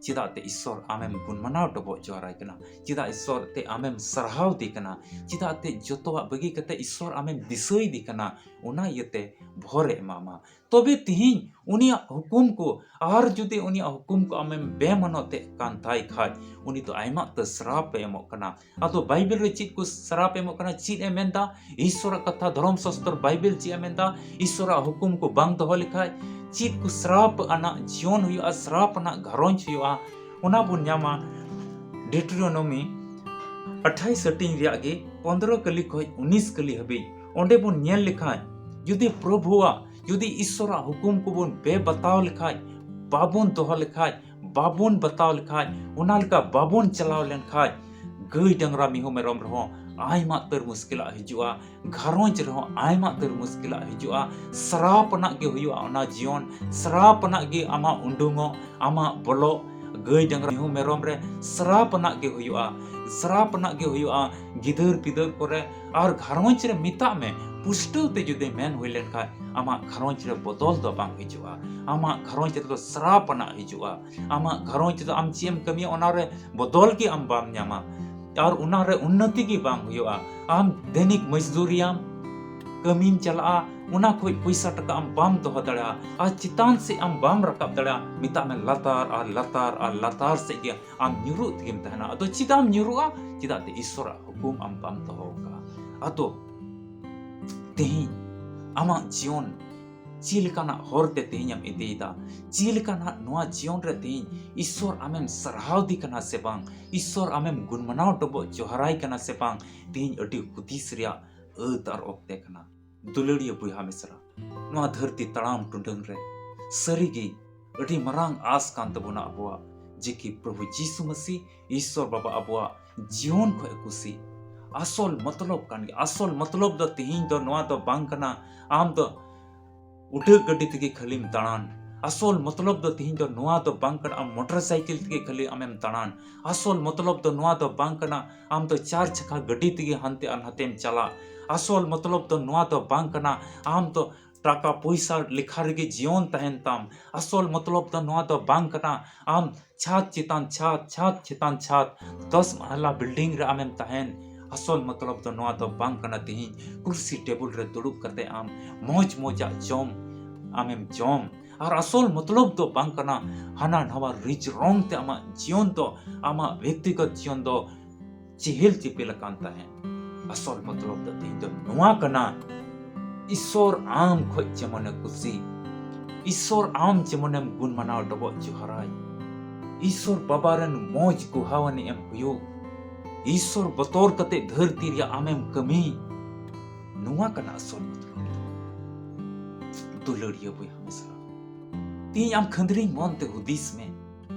ᱪᱮᱫᱟᱜ ᱛᱮ ᱤᱥᱥᱚᱨ ᱟᱢᱮᱢ ᱜᱩᱱ ᱢᱟᱱᱟᱣ ᱰᱚᱵᱚᱜ ᱡᱚᱦᱟᱨᱟᱭ ᱠᱟᱱᱟ? ᱪᱮᱫᱟᱜ ᱤᱥᱥᱚᱨ ᱛᱮ ᱟᱢᱮᱢ ᱥᱟᱨᱦᱟᱣ ᱫᱮ ᱠᱟᱱᱟ? ᱪᱮᱫᱟᱜ ᱛᱮ ᱡᱚᱛᱚᱣᱟᱜ ᱵᱟᱹᱜᱤ ᱠᱟᱛᱮ ᱤᱥᱥᱚᱨ ᱟᱢᱮᱢ ᱫᱤᱥᱟᱹᱭ ᱫᱮ ᱠᱟᱱᱟ? ᱚᱱᱟ ᱤᱭᱟᱹᱛᱮ ᱵᱷᱚᱨᱮ ᱮᱢᱟᱢᱟ᱾ ᱛᱚᱵᱮ ᱛᱤᱦᱤᱧ ᱩᱱᱤᱭᱟᱜ ᱦᱩᱠᱩᱢ ᱠᱚ, ᱟᱨ ᱡᱩᱫᱤ ᱩᱱᱤᱭᱟᱜ ᱦᱩᱠᱩᱢ ᱠᱚ ᱟᱢᱮᱢ ᱵᱮᱢᱟᱱᱚᱛᱮᱜ ᱠᱟᱱ ᱛᱟᱭ ᱠᱷᱟᱡ, ᱩᱱᱤ ᱫᱚ ᱟᱭᱢᱟ ᱩᱛᱟᱹᱨ ᱥᱨᱟᱯ ᱮ ᱮᱢᱚᱜ ᱠᱟᱱᱟ᱾ ᱟᱫᱚ ᱵᱟᱭᱵᱮᱞ ᱨᱮ ᱪᱮᱫ ᱠᱚ ᱥᱨᱟᱯ ᱮ ᱮᱢᱚᱜ ᱠᱟᱱᱟ? ᱪᱮᱫ ᱮ ᱢᱮᱱᱫᱟ? ᱤᱥᱥᱚᱨᱟᱜ ᱠᱟᱛᱷᱟ, ᱫᱷᱚᱨᱚᱢ ᱥᱟᱥᱛᱚᱨ ᱵᱟᱭᱵᱮᱞ ᱪᱮᱫ ᱮ ᱢᱮᱱᱫᱟ? ᱤᱥᱥᱚᱨᱟᱜ ᱦᱩᱠᱩᱢ ᱠᱚ ᱵᱟᱝ ᱫᱚᱦᱚ ᱞᱮᱠᱷᱟᱡ ᱪᱮᱫ ᱠᱚ ᱥᱨᱟᱯ ᱟᱱᱟᱜ ᱡᱤᱭᱚᱱ ᱦᱩᱭᱩᱜᱼᱟ, ᱥᱨᱟᱯ ᱟᱱᱟᱜ ᱜᱷᱟᱨᱚᱸᱡᱽ ᱦᱩᱭᱩᱜᱼᱟ? ᱚᱱᱟ ᱵᱚᱱ ᱧᱟᱢᱟ ᱰᱤᱭᱩᱴᱮᱨᱳᱱᱚᱢᱤ ᱟᱴᱷᱟᱭᱤᱥ ᱦᱟᱹᱴᱤᱧ ᱨᱮᱭᱟᱜ ᱜᱮ ᱯᱚᱱᱫᱽᱨᱚ ᱠᱟᱹᱞᱤ ᱠᱷᱚᱡ ᱩᱱᱤᱥ ᱠᱟᱹᱞᱤ ᱦᱟᱹᱵᱤᱡ᱾ ᱚᱸᱰᱮ ᱵᱚᱱ ᱧᱮᱞ ᱞᱮᱠᱷᱟᱡ, ᱡᱩᱫᱤ ᱯᱨᱚᱵᱷᱩᱣᱟᱜ, ᱡᱩᱫᱤ ᱤᱥᱥᱚᱨᱟᱜ ᱦᱩᱠᱩᱢ ᱠᱚᱵᱚᱱ ᱵᱮᱵᱟᱛᱟᱣ ᱞᱮᱠᱷᱟᱡ, ᱵᱟᱵᱚᱱ ᱫᱚᱦᱚ ᱞᱮᱠᱷᱟᱡ, ᱵᱟᱵᱚᱱ ᱵᱟᱛᱟᱣ ᱞᱮᱠᱷᱟᱡ, ᱚᱱᱟ ᱞᱮᱠᱟ ᱵᱟᱵᱚᱱ ᱪᱟᱞᱟᱣ ᱞᱮᱱᱠᱷᱟᱡ, ᱜᱟᱹᱭ ᱰᱟᱝᱨᱟ ᱢᱤᱦᱩ ᱢᱮᱨᱚᱢ ᱨᱮᱦᱚᱸ ᱟᱭᱢᱟ ᱩᱛᱟᱹᱨ ᱢᱩᱥᱠᱤᱞᱟᱜ ᱦᱤᱡᱩᱜᱼᱟ, ᱜᱷᱟᱨᱚᱸᱡᱽ ᱨᱮᱦᱚᱸ ᱟᱭᱢᱟ ᱩᱛᱟᱹᱨ ᱢᱩᱥᱠᱤᱞᱟᱜ ᱦᱤᱡᱩᱜᱼᱟ, ᱥᱨᱟᱯ ᱟᱱᱟᱜ ᱜᱮ ᱦᱩᱭᱩᱜᱼᱟ ᱚᱱᱟ ᱡᱤᱭᱚᱱ, ᱥᱨᱟᱯ ᱟᱱᱟᱜ ᱜᱮ ᱟᱢᱟᱜ ᱩᱰᱩᱝᱚᱜ, ᱟᱢᱟᱜ ᱵᱚᱞᱚᱜ, ᱜᱟᱹᱭ ᱰᱟᱝᱨᱟ ᱢᱤᱦᱩ ᱢᱮᱨᱚᱢ ᱨᱮ ᱥᱨᱟᱯ ᱟᱱᱟᱜ ᱜᱮ ᱦᱩᱭᱩᱜᱼᱟ, ᱥᱨᱟᱯ ᱟᱱᱟᱜ ᱜᱮ ᱦᱩᱭᱩᱜᱼᱟ᱾ ᱜᱤᱫᱟᱹᱨ ᱯᱤᱫᱟᱹᱨ ᱠᱚᱨᱮ ᱟᱨ ᱜᱷᱟᱨᱚᱸᱡᱽ ᱨᱮ ᱢᱮᱛᱟᱜ ᱢᱮ, ᱯᱩᱥᱴᱟᱹᱣ ᱛᱮ ᱡᱩᱫᱤ ᱢᱮᱱ ᱦᱩᱭ ᱞᱮᱱᱠᱷᱟᱡ, ᱟᱢᱟᱜ ᱜᱷᱟᱨᱚᱸᱡᱽ ᱨᱮ ᱵᱚᱫᱚᱞ ᱫᱚ ᱵᱟᱝ ᱦᱤᱡᱩᱜᱼᱟ᱾ ᱟᱢᱟᱜ ᱜᱷᱟᱨᱚᱸᱡᱽ ᱨᱮᱫᱚ ᱥᱨᱟᱯ ᱟᱱᱟᱜ ᱦᱤᱡᱩᱜᱼᱟ᱾ ᱟᱢᱟᱜ ᱜᱷᱟᱨᱚᱸᱡᱽ ᱨᱮᱫᱚ ᱟᱢ ᱪᱮᱫ ᱮᱢ ᱠᱟᱹᱢᱤᱭᱟ, ᱚᱱᱟ ᱨᱮ ᱵᱚᱫᱚᱞ ᱜᱮ ᱟᱢ ᱵᱟᱢ ᱧᱟᱢᱟ, ᱟᱨ ᱚᱱᱟ ᱨᱮ ᱩᱱᱱᱚᱛᱤ ᱜᱮ ᱵᱟᱝ ᱦᱩᱭᱩᱜᱼᱟ᱾ ᱟᱢ ᱫᱮᱱᱤᱠ ᱢᱚᱡᱽᱫᱩᱨᱤᱭᱟᱢ, ᱠᱟᱹᱢᱤᱢ ᱪᱟᱞᱟᱜᱼᱟ, ᱚᱱᱟ ᱠᱷᱚᱡ ᱯᱚᱭᱥᱟ ᱴᱟᱠᱟ ᱟᱢ ᱵᱟᱢ ᱫᱚᱦᱚ ᱫᱟᱲᱮᱭᱟᱜᱼᱟ, ᱟᱨ ᱪᱮᱛᱟᱱ ᱥᱮᱫ ᱟᱢ ᱵᱟᱢ ᱨᱟᱠᱟᱵ ᱫᱟᱲᱮᱭᱟᱜᱼᱟ, ᱢᱮᱛᱟᱜ ᱢᱮ ᱞᱟᱛᱟᱨ ᱟᱨ ᱞᱟᱛᱟᱨ ᱟᱨ ᱞᱟᱛᱟᱨ ᱥᱮᱫ ᱜᱮ ᱟᱢ ᱧᱩᱨᱩᱜ ᱛᱮᱜᱮᱢ ᱛᱟᱦᱮᱱᱟ᱾ ᱟᱫᱚ ᱪᱮᱫᱟᱜ ᱮᱢ ᱧᱩᱨᱩᱜᱼᱟ? ᱪᱮᱫᱟᱜ ᱛᱮ ᱤᱥᱥᱚᱨᱟᱜ ᱦᱩᱠᱩᱢ ᱟᱢ ᱵᱟᱢ ᱫᱚᱦᱚ ᱟᱠᱟᱫᱼᱟ᱾ ᱟᱫᱚ ᱛᱮᱦᱮᱧ ᱟᱢᱟᱜ ᱡᱤᱭᱚᱱ ᱪᱮᱫ ᱞᱮᱠᱟᱱᱟᱜ ᱦᱚᱨ ᱛᱮ ᱛᱮᱦᱮᱧ ᱮᱢ ᱤᱫᱤᱭᱮᱫᱟ? ᱪᱮᱫ ᱞᱮᱠᱟᱱᱟᱜ ᱱᱚᱣᱟ ᱡᱤᱭᱚᱱ ᱨᱮ ᱛᱮᱦᱮᱧ ᱤᱥᱥᱚᱨ ᱟᱢᱮᱢ ᱥᱟᱨᱦᱟᱣ ᱫᱤ ᱠᱟᱱᱟ ᱥᱮ ᱵᱟᱝ? ᱤᱥᱥᱚᱨ ᱟᱢᱮᱢ ᱜᱩᱱᱢᱟᱱᱟᱣ ᱰᱚᱵᱚᱜ ᱡᱚᱦᱟᱨᱟᱭ ᱠᱟᱱᱟ ᱥᱮ ᱵᱟᱝ? ᱛᱮᱦᱮᱧ ᱟᱹᱰᱤ ᱦᱩᱫᱤᱥ ᱨᱮᱭᱟᱜ ᱟᱹᱛ ᱟᱨ ᱚᱠᱛᱮ ᱠᱟᱱᱟ᱾ ᱫᱩᱞᱟᱹᱲᱤᱭᱟᱹ ᱵᱚᱭᱦᱟ ᱢᱤᱥᱨᱟ, ᱱᱚᱣᱟ ᱫᱷᱟᱹᱨᱛᱤ ᱛᱟᱲᱟᱢ ᱴᱩᱰᱟᱹᱝ ᱨᱮ ᱥᱟᱹᱨᱤᱜᱮ ᱟᱹᱰᱤ ᱢᱟᱨᱟᱝ ᱟᱥ ᱠᱟᱱ ᱛᱟᱵᱚᱱᱟ ᱟᱵᱚᱣᱟᱜ, ᱡᱮ ᱠᱤ ᱯᱨᱚᱵᱷᱩ ᱡᱤᱥᱩ ᱢᱟᱹᱥᱤ ᱤᱥᱥᱚᱨ ᱵᱟᱵᱟ ᱟᱵᱚᱣᱟᱜ ᱡᱤᱭᱚᱱ ᱠᱷᱚᱡ ᱠᱩᱥᱤ᱾ ᱟᱥᱚᱞ ᱢᱚᱛᱞᱚᱵ ᱠᱟᱱ ᱜᱮᱭᱟ᱾ ᱟᱥᱚᱞ ᱢᱚᱛᱞᱚᱵ ᱫᱚ ᱛᱮᱦᱮᱧ ᱫᱚ ᱱᱚᱣᱟ ᱫᱚ ᱵᱟᱝ ᱠᱟᱱᱟ ᱟᱢ ᱫᱚ ᱩᱰᱟᱹᱜ ᱜᱟᱹᱰᱤ ᱛᱮᱜᱮ ᱠᱷᱟᱹᱞᱤᱢ ᱫᱟᱬᱟᱱ᱾ ᱟᱥᱚᱞ ᱢᱚᱛᱞᱚᱵ ᱫᱚ ᱛᱮᱦᱮᱧ ᱫᱚ ᱱᱚᱣᱟ ᱫᱚ ᱵᱟᱝ ᱠᱟᱱᱟ ᱟᱢ ᱢᱚᱴᱚᱨ ᱥᱟᱭᱠᱮᱞ ᱛᱮᱜᱮ ᱠᱷᱟᱹᱞᱤ ᱟᱢᱮᱢ ᱫᱟᱬᱟᱱ᱾ ᱟᱥᱚᱞ ᱢᱚᱛᱞᱚᱵ ᱫᱚ ᱱᱚᱣᱟ ᱫᱚ ᱵᱟᱝ ᱠᱟᱱᱟ ᱟᱢ ᱫᱚ ᱪᱟᱨ ᱪᱟᱠᱷᱟ ᱜᱟᱹᱰᱤ ᱛᱮᱜᱮ ᱦᱟᱱᱛᱮ ᱟᱨ ᱱᱟᱛᱮᱢ ᱪᱟᱞᱟᱜ᱾ ᱟᱥᱚᱞ ᱢᱚᱛᱞᱚᱵ ᱫᱚ ᱱᱚᱣᱟ ᱫᱚ ᱵᱟᱝ ᱠᱟᱱᱟ ᱟᱢ ᱫᱚ ᱴᱟᱠᱟ ᱯᱚᱭᱥᱟ ᱞᱮᱠᱷᱟ ᱨᱮᱜᱮ ᱡᱤᱭᱚᱱ ᱛᱟᱦᱮᱱ ᱛᱟᱢ᱾ ᱟᱥᱚᱞ ᱢᱚᱛᱞᱚᱵ ᱫᱚ ᱱᱚᱣᱟ ᱫᱚ ᱵᱟᱝ ᱠᱟᱱᱟ ᱟᱢ ᱪᱷᱟᱫ ᱪᱮᱛᱟᱱ ᱪᱷᱟᱫ, ᱪᱷᱟᱫ ᱪᱮᱛᱟᱱ ᱪᱷᱟᱫ, ᱫᱚᱥ ᱢᱟᱦᱞᱟ ᱵᱤᱞᱰᱤᱝ ᱨᱮ ᱟᱢᱮᱢ ᱛᱟᱦᱮᱱ᱾ ᱟᱥᱚᱞ ᱢᱚᱛᱞᱚᱵ ᱫᱚ ᱱᱚᱣᱟ ᱫᱚ ᱵᱟᱝ ᱠᱟᱱᱟ ᱛᱮᱦᱮᱧ ᱠᱩᱨᱥᱤ ᱴᱮᱵᱩᱞ ᱨᱮ ᱫᱩᱲᱩᱵ ᱠᱟᱛᱮ ᱟᱢ ᱢᱚᱡᱽ ᱢᱚᱡᱟᱜ ᱡᱚᱢ ᱟᱢᱮᱢ ᱡᱚᱢ᱾ ᱟᱨ ᱟᱥᱚᱞ ᱢᱚᱛᱞᱚᱵ ᱫᱚ ᱵᱟᱝ ᱠᱟᱱᱟ ᱦᱟᱱᱟ ᱱᱟᱣᱟ ᱨᱤᱡ ᱨᱚᱝ ᱛᱮ ᱟᱢᱟᱜ ᱡᱤᱭᱚᱱ ᱫᱚ, ᱟᱢᱟᱜ ᱵᱮᱠᱛᱤᱜᱚᱛ ᱡᱤᱭᱚᱱ ᱫᱚ ᱪᱮᱦᱮᱞ ᱪᱮᱯᱮᱞ ᱟᱠᱟᱱ ᱛᱟᱦᱮᱸᱫ᱾ ᱟᱥᱚᱞ ᱢᱚᱛᱞᱚᱵ ᱫᱚ ᱛᱮᱦᱮᱧ ᱫᱚ ᱱᱚᱣᱟ ᱠᱟᱱᱟ, ᱤᱥᱥᱚᱨ ᱟᱢ ᱠᱷᱚᱡ ᱡᱮᱢᱚᱱᱮ ᱠᱩᱥᱤ, ᱤᱥᱥᱚᱨ ᱟᱢ ᱡᱮᱢᱚᱱᱮᱢ ᱜᱩᱱ ᱢᱟᱱᱟᱣ ᱰᱚᱵᱚᱜ ᱡᱚᱦᱟᱨᱟᱭ, ᱤᱥᱥᱚᱨ ᱵᱟᱵᱟ ᱨᱮᱱ ᱢᱚᱡᱽ ᱜᱩᱦᱟᱣᱟᱱᱤ ᱮᱢ ᱦᱩᱭᱩᱜ, ᱤᱥᱥᱚᱨ ᱵᱚᱛᱚᱨ ᱠᱟᱛᱮ ᱫᱷᱟᱹᱨᱛᱤ ᱨᱮᱭᱟᱜ ᱟᱢᱮᱢ ᱠᱟᱹᱢᱤ, ᱱᱚᱣᱟ ᱠᱟᱱᱟ ᱟᱥᱚᱞ ᱢᱚᱛᱞᱚᱵ ᱫᱚ᱾ ᱫᱩᱞᱟᱹᱲᱤᱭᱟᱹ ᱵᱚᱭᱦᱟ ᱢᱤᱥᱨᱟ, ᱛᱮᱦᱮᱧ ᱟᱢ ᱠᱷᱟᱹᱱᱫᱽᱨᱤᱝ ᱢᱚᱱ ᱛᱮ ᱦᱩᱫᱤᱥ ᱢᱮ,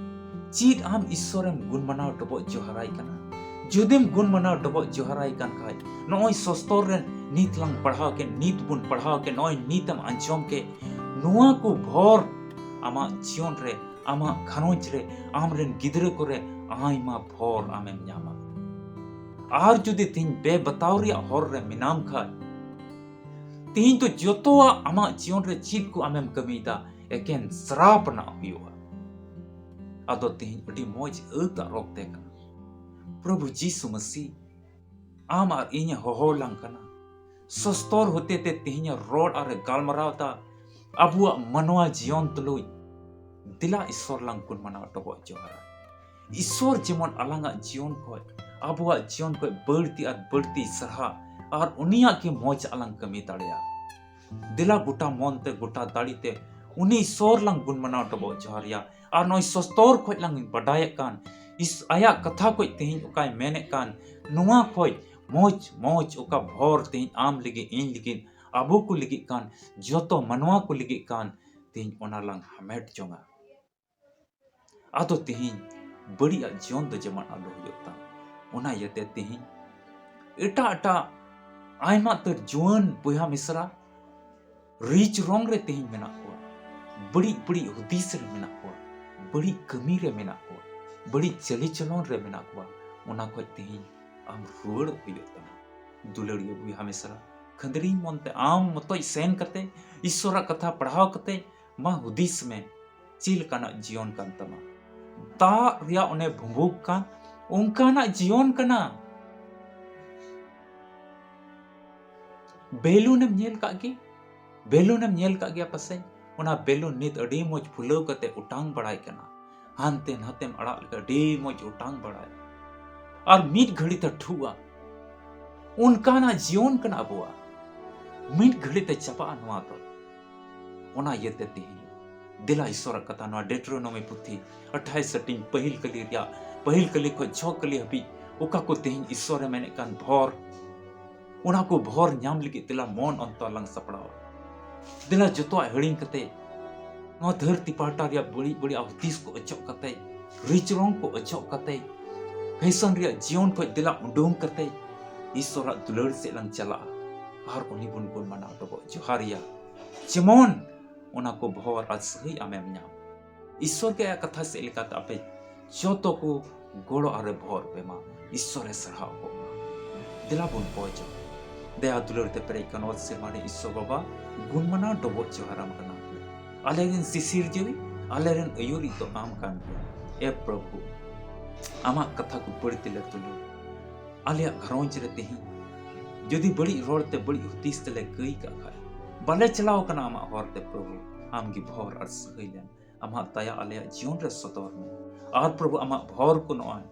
ᱪᱮᱫ ᱟᱢ ᱤᱥᱥᱚᱨᱮᱢ ᱜᱩᱱ ᱢᱟᱱᱟᱣ ᱰᱚᱵᱚᱜ ᱡᱚᱦᱟᱨᱟᱭ ᱠᱟᱱᱟ? ᱡᱩᱫᱤᱢ ᱜᱩᱱ ᱢᱟᱱᱟᱣ ᱰᱚᱵᱚᱜ ᱡᱚᱦᱟᱨᱟᱭ ᱠᱟᱱ ᱠᱷᱟᱡ, ᱱᱚᱜᱼᱚᱭ ᱥᱚᱥᱛᱚᱨ ᱨᱮ ᱱᱤᱛ ᱞᱟᱝ ᱯᱟᱲᱦᱟᱣ ᱠᱮᱫ, ᱱᱤᱛ ᱵᱚᱱ ᱯᱟᱲᱦᱟᱣ ᱠᱮᱫ, ᱱᱚᱜᱼᱚᱭ ᱱᱤᱛ ᱮᱢ ᱟᱸᱡᱚᱢ ᱠᱮᱫ, ᱱᱚᱣᱟ ᱠᱚ ᱵᱷᱚᱨ ᱟᱢᱟᱜ ᱡᱤᱭᱚᱱ ᱨᱮ, ᱟᱢᱟᱜ ᱜᱷᱟᱨᱚᱸᱡᱽ ᱨᱮ, ᱟᱢᱨᱮᱱ ᱜᱤᱫᱽᱨᱟᱹ ᱠᱚᱨᱮ ᱟᱭᱢᱟ ᱵᱷᱚᱨ ᱟᱢᱮᱢ ᱧᱟᱢᱟ᱾ ᱟᱨ ᱡᱩᱫᱤ ᱛᱮᱦᱮᱧ ᱵᱮᱵᱟᱛᱟᱣ ᱨᱮᱭᱟᱜ ᱦᱚᱨ ᱨᱮ ᱢᱮᱱᱟᱢ ᱠᱷᱟᱡ, ᱛᱮᱦᱮᱧ ᱫᱚ ᱡᱚᱛᱚᱣᱟᱜ ᱟᱢᱟᱜ ᱡᱤᱭᱚᱱ ᱨᱮ ᱪᱮᱫ ᱠᱚ ᱟᱢᱮᱢ ᱠᱟᱹᱢᱤᱭᱮᱫᱟ, ᱮᱠᱮᱱ ᱥᱨᱟᱯ ᱨᱮᱱᱟᱜ ᱦᱩᱭᱩᱜᱼᱟ᱾ ᱟᱫᱚ ᱛᱮᱦᱮᱧ ᱟᱹᱰᱤ ᱢᱚᱡᱽ ᱟᱹᱛ ᱟᱨ ᱚᱠᱛᱮ ᱠᱟᱱᱟ᱾ ᱯᱨᱚᱵᱷᱩ ᱡᱤᱥᱩ ᱢᱟᱹᱥᱤ ᱟᱢ ᱟᱨ ᱤᱧᱮ ᱦᱚᱦᱚ ᱞᱟᱝ ᱠᱟᱱᱟ, ᱥᱚᱥᱛᱚᱨ ᱦᱚᱛᱮᱛᱮ ᱛᱮᱦᱮᱧ ᱨᱚᱲ ᱟᱨ ᱮ ᱜᱟᱞᱢᱟᱨᱟᱣ ᱮᱫᱟ ᱟᱵᱚᱣᱟᱜ ᱢᱟᱱᱣᱟ ᱡᱤᱭᱚᱱ ᱛᱩᱞᱩᱡ᱾ ᱫᱮᱞᱟ ᱤᱥᱚᱨ ᱞᱟᱝ ᱜᱩᱱ ᱢᱟᱱᱟᱣ ᱰᱚᱵᱚᱜ ᱡᱚᱦᱟᱨᱟ᱾ ᱤᱥᱚᱨ ᱡᱮᱢᱚᱱ ᱟᱞᱟᱝᱟᱜ ᱡᱤᱭᱚᱱ ᱠᱷᱚᱡ, ᱟᱵᱚᱣᱟᱜ ᱡᱤᱭᱚᱱ ᱠᱷᱚᱡ ᱵᱟᱹᱲᱛᱤ ᱟᱨ ᱵᱟᱹᱲᱛᱤ ᱥᱟᱨᱦᱟ ᱟᱨ ᱩᱱᱤᱭᱟᱜ ᱜᱮ ᱢᱚᱡᱽ ᱟᱞᱟᱝ ᱠᱟᱹᱢᱤ ᱫᱟᱲᱮᱭᱟᱜ᱾ ᱫᱮᱞᱟ ᱜᱚᱴᱟ ᱢᱚᱱ ᱛᱮ, ᱜᱚᱴᱟ ᱫᱟᱲᱮ ᱛᱮ ᱩᱱᱤ ᱤᱥᱚᱨ ᱞᱟᱝ ᱜᱩᱱ ᱢᱟᱱᱟᱣ ᱰᱚᱵᱚᱜ ᱡᱚᱦᱟᱨ ᱮᱭᱟ᱾ ᱟᱨ ᱱᱚᱜᱼᱚᱭ ᱥᱚᱥᱛᱚᱨ ᱠᱷᱚᱡ ᱞᱟᱝ ᱵᱟᱰᱟᱭᱮᱫ ᱠᱟᱱ, ᱤᱥ-, ᱟᱭᱟᱜ ᱠᱟᱛᱷᱟ ᱠᱷᱚᱡ ᱛᱮᱦᱮᱧ ᱚᱠᱟᱭ ᱢᱮᱱᱮᱫ ᱠᱟᱱ, ᱱᱚᱣᱟ ᱠᱷᱚᱡ ᱢᱚᱡᱽ, ᱢᱚᱡᱽ ᱚᱠᱟ ᱵᱷᱚᱨ ᱛᱮᱦᱮᱧ ᱟᱢ ᱞᱟᱹᱜᱤᱫ, ᱤᱧ ᱞᱟᱹᱜᱤᱫ, ᱟᱵᱚ ᱠᱚ ᱞᱟᱹᱜᱤᱫ ᱠᱟᱱ, ᱡᱚᱛᱚ ᱢᱟᱱᱣᱟ ᱠᱚ ᱞᱟᱹᱜᱤᱫ ᱠᱟᱱ, ᱛᱮᱦᱮᱧ ᱚᱱᱟ ᱞᱟᱝ ᱦᱟᱢᱮᱴ ᱡᱚᱝᱟ᱾ ᱟᱫᱚ ᱛᱮᱦᱮᱧ ᱵᱟᱹᱲᱤᱡᱟᱜ ᱡᱤᱭᱚᱱ ᱫᱚ ᱡᱮᱢᱚᱱ ᱟᱞᱚ ᱦᱩᱭᱩᱜ ᱛᱟᱢ᱾ ᱚᱱᱟ ᱤᱭᱟᱹᱛᱮ ᱛᱮᱦᱮᱧ ᱮᱴᱟᱜ ᱮᱴᱟᱜ ᱟᱭᱢᱟ ᱩᱛᱟᱹᱨ ᱡᱩᱣᱟᱹᱱ ᱵᱚᱭᱦᱟ ᱢᱤᱥᱨᱟ ᱨᱤᱪ ᱨᱚᱝ ᱨᱮ ᱛᱮᱦᱮᱧ ᱢᱮᱱᱟᱜ ᱠᱚᱣᱟ, ᱵᱟᱹᱲᱤᱡ ᱵᱟᱹᱲᱤᱡ ᱦᱩᱫᱤᱥ ᱨᱮ ᱢᱮᱱᱟᱜ ᱠᱚᱣᱟ, ᱵᱟᱹᱲᱤᱡ ᱠᱟᱹᱢᱤ ᱨᱮ ᱢᱮᱱᱟᱜ ᱠᱚᱣᱟ, ᱵᱟᱹᱲᱤᱡ ᱪᱟᱹᱞᱤᱪᱚᱞᱚᱱ ᱨᱮ ᱢᱮᱱᱟᱜ ᱠᱚᱣᱟ᱾ ᱚᱱᱟ ᱠᱷᱚᱡ ᱛᱮᱦᱮᱧ ᱟᱢ ᱨᱩᱣᱟᱹᱲᱚᱜ ᱦᱩᱭᱩᱜ ᱛᱟᱢᱟ᱾ ᱫᱩᱞᱟᱹᱲᱤᱭᱟᱹ ᱵᱚᱭᱦᱟ ᱢᱤᱥᱨᱟ, ᱠᱷᱟᱹᱫᱽᱲᱤ ᱢᱚᱱᱛᱮ ᱟᱢ ᱢᱚᱛᱚᱡ ᱥᱮᱱ ᱠᱟᱛᱮ, ᱤᱥᱚᱨᱟᱜ ᱠᱟᱛᱷᱟ ᱯᱟᱲᱦᱟᱣ ᱠᱟᱛᱮ, ᱢᱟ ᱦᱩᱫᱤᱥ ᱢᱮ, ᱪᱮᱫ ᱞᱮᱠᱟᱱᱟᱜ ᱡᱤᱭᱚᱱ ᱠᱟᱱ ᱛᱟᱢᱟ? ᱫᱟᱜ ᱨᱮᱭᱟᱜ ᱚᱱᱮ ᱵᱷᱩᱸᱵᱩᱠ ᱠᱟᱱ, ᱚᱱᱠᱟᱱᱟᱜ ᱡᱤᱭᱚᱱ ᱠᱟᱱᱟ᱾ ᱵᱮᱞᱩᱱ ᱮᱢ ᱧᱮᱞ ᱠᱟᱜ ᱜᱮ? ᱵᱮᱞᱩᱱ ᱮᱢ ᱧᱮᱞ ᱠᱟᱜ ᱜᱮᱭᱟ ᱯᱟᱥᱮᱡ? ᱚᱱᱟ ᱵᱮᱞᱩᱱ ᱱᱤᱛ ᱟᱹᱰᱤ ᱢᱚᱡᱽ ᱯᱷᱩᱞᱟᱹᱣ ᱠᱟᱛᱮ ᱚᱴᱟᱝ ᱵᱟᱲᱟᱭ ᱠᱟᱱᱟ᱾ ᱦᱟᱱᱛᱮ ᱱᱟᱛᱮᱢ ᱟᱲᱟᱜ ᱞᱮᱠᱟ ᱟᱹᱰᱤ ᱢᱚᱡᱽ ᱚᱴᱟᱝ ᱵᱟᱲᱟᱭ᱾ ᱟᱨ ᱢᱤᱫ ᱜᱷᱟᱹᱲᱤ ᱛᱮ ᱴᱷᱩᱜᱼᱟ᱾ ᱚᱱᱠᱟᱱᱟᱜ ᱡᱤᱭᱚᱱ ᱠᱟᱱᱟ ᱟᱵᱚᱣᱟᱜ᱾ ᱢᱤᱫ ᱜᱷᱟᱹᱲᱤ ᱛᱮ ᱪᱟᱵᱟᱜᱼᱟ ᱱᱚᱣᱟ ᱫᱚ᱾ ᱚᱱᱟ ᱤᱭᱟᱹᱛᱮ ᱛᱮᱦᱮᱧ ᱫᱮᱞᱟ ᱤᱥᱚᱨᱟᱜ ᱠᱟᱛᱷᱟ, ᱱᱚᱣᱟ ᱰᱮᱴᱨᱳᱱᱚᱢᱤ ᱯᱩᱛᱷᱤ ᱟᱴᱷᱟᱭᱤᱥ ᱦᱟᱹᱴᱤᱧ, ᱯᱟᱹᱦᱤᱞ ᱠᱟᱹᱞᱤ ᱨᱮᱭᱟᱜ, ᱯᱟᱹᱦᱤᱞ ᱠᱟᱹᱞᱤ ᱠᱷᱚᱱ ᱪᱷᱚ ᱠᱟᱹᱞᱤ ᱦᱟᱹᱵᱤᱡ ᱚᱠᱟ ᱠᱚ ᱛᱮᱦᱮᱧ ᱤᱥᱚᱨᱮ ᱢᱮᱱᱮᱫ ᱠᱟᱱ ᱵᱷᱚᱨ, ᱚᱱᱟ ᱠᱚ ᱵᱷᱚᱨ ᱧᱟᱢ ᱞᱟᱹᱜᱤᱫ ᱫᱮᱞᱟ ᱢᱚᱱ ᱚᱱᱛᱚᱨ ᱞᱟᱝ ᱥᱟᱯᱲᱟᱣᱟ᱾ ᱫᱮᱞᱟ ᱡᱚᱛᱚᱣᱟᱜ ᱦᱤᱲᱤᱧ ᱠᱟᱛᱮ, ᱱᱚᱣᱟ ᱫᱷᱟᱹᱨᱛᱤ ᱯᱟᱦᱴᱟ ᱨᱮᱭᱟᱜ ᱵᱟᱹᱲᱤᱡ ᱵᱟᱹᱲᱤᱡ ᱦᱩᱫᱤᱥ ᱠᱚ ᱚᱪᱚᱜ ᱠᱟᱛᱮ, ᱨᱤᱪ ᱨᱚᱝ ᱠᱚ ᱚᱪᱚᱜ ᱠᱟᱛᱮ, ᱯᱷᱮᱥᱚᱱ ᱨᱮᱭᱟᱜ ᱡᱤᱭᱚᱱ ᱠᱷᱚᱱ ᱫᱮᱞᱟ ᱩᱰᱩᱝ ᱠᱟᱛᱮ, ᱤᱥᱚᱨᱟᱜ ᱫᱩᱞᱟᱹᱲ ᱥᱮᱫ ᱞᱟᱝ ᱪᱟᱞᱟᱜᱼᱟ᱾ ᱟᱨ ᱩᱱᱤ ᱵᱚᱱ ᱜᱩᱱ ᱢᱟᱱᱟᱣ ᱰᱚᱵᱚᱜ ᱡᱚᱦᱟᱨ ᱮᱭᱟ, ᱡᱮᱢᱚᱱ ᱚᱱᱟ ᱠᱚ ᱵᱷᱚᱨ ᱟᱨ ᱥᱟᱹᱦᱤ ᱟᱢᱮᱢ ᱧᱟᱢ᱾ ᱤᱥᱚᱨ ᱜᱮ ᱟᱭᱟᱜ ᱠᱟᱛᱷᱟ ᱥᱮᱫ ᱞᱮᱠᱟᱛᱮ ᱟᱯᱮ ᱡᱚᱛᱚ ᱠᱚ ᱜᱚᱲᱚ ᱟᱨᱮ ᱵᱷᱚᱨ ᱯᱮ ᱢᱟ, ᱤᱥᱚᱨᱮ ᱥᱟᱨᱦᱟᱣ ᱠᱚᱜ ᱢᱟ᱾ ᱫᱮᱞᱟ ᱵᱚᱱ ᱯᱚᱡᱚ᱾ ᱫᱟᱭᱟ ᱫᱩᱞᱟᱹᱲ ᱛᱮ ᱯᱮᱨᱮᱡ ᱠᱟᱱ ᱚᱛ ᱥᱮᱨᱢᱟ ᱨᱮ ᱤᱥᱚᱨ ᱵᱟᱵᱟ, ᱜᱩᱱ ᱢᱟᱱᱟᱣ ᱰᱚᱵᱚᱜ ᱡᱚᱦᱟᱨᱟᱢ ᱠᱟᱱᱟ᱾ ᱟᱞᱮ ᱨᱮᱱ ᱥᱤᱥᱤᱨ ᱡᱤᱣᱤ, ᱟᱞᱮ ᱨᱮᱱ ᱟᱹᱭᱩᱨᱤᱡ ᱫᱚ ᱟᱢ ᱠᱟᱱ ᱜᱮᱭᱟ᱾ ᱮ ᱯᱨᱚᱵᱷᱩ, ᱟᱢᱟᱜ ᱠᱟᱛᱷᱟ ᱠᱚ ᱵᱟᱹᱲᱛᱤ ᱞᱮ ᱛᱩᱞᱟᱹᱣ᱾ ᱟᱞᱮᱭᱟᱜ ᱜᱷᱟᱨᱚᱸᱡᱽ ᱨᱮ ᱛᱮᱦᱮᱧ ᱡᱩᱫᱤ ᱵᱟᱹᱲᱤᱡ ᱨᱚᱲ ᱛᱮ, ᱵᱟᱹᱲᱤᱡ ᱦᱩᱫᱤᱥ ᱛᱮᱞᱮ ᱠᱟᱹᱭ ᱠᱟᱜ ᱠᱷᱟᱡ, ᱵᱟᱞᱮ ᱪᱟᱞᱟᱣ ᱠᱟᱱᱟ ᱟᱢᱟᱜ ᱦᱚᱨ ᱛᱮ, ᱯᱨᱚᱵᱷᱩ, ᱟᱢ ᱜᱮ ᱵᱷᱚᱨ ᱟᱨ ᱥᱟᱹᱦᱟᱹᱭ ᱞᱮᱢ᱾ ᱟᱢᱟᱜ ᱫᱟᱭᱟ ᱟᱞᱮᱭᱟᱜ ᱡᱤᱭᱚᱱ ᱨᱮ ᱥᱚᱫᱚᱨ ᱢᱮ᱾ ᱟᱨ ᱯᱨᱚᱵᱷᱩ, ᱟᱢᱟᱜ ᱵᱷᱚᱨ ᱠᱚ ᱱᱚᱜᱼᱚᱭ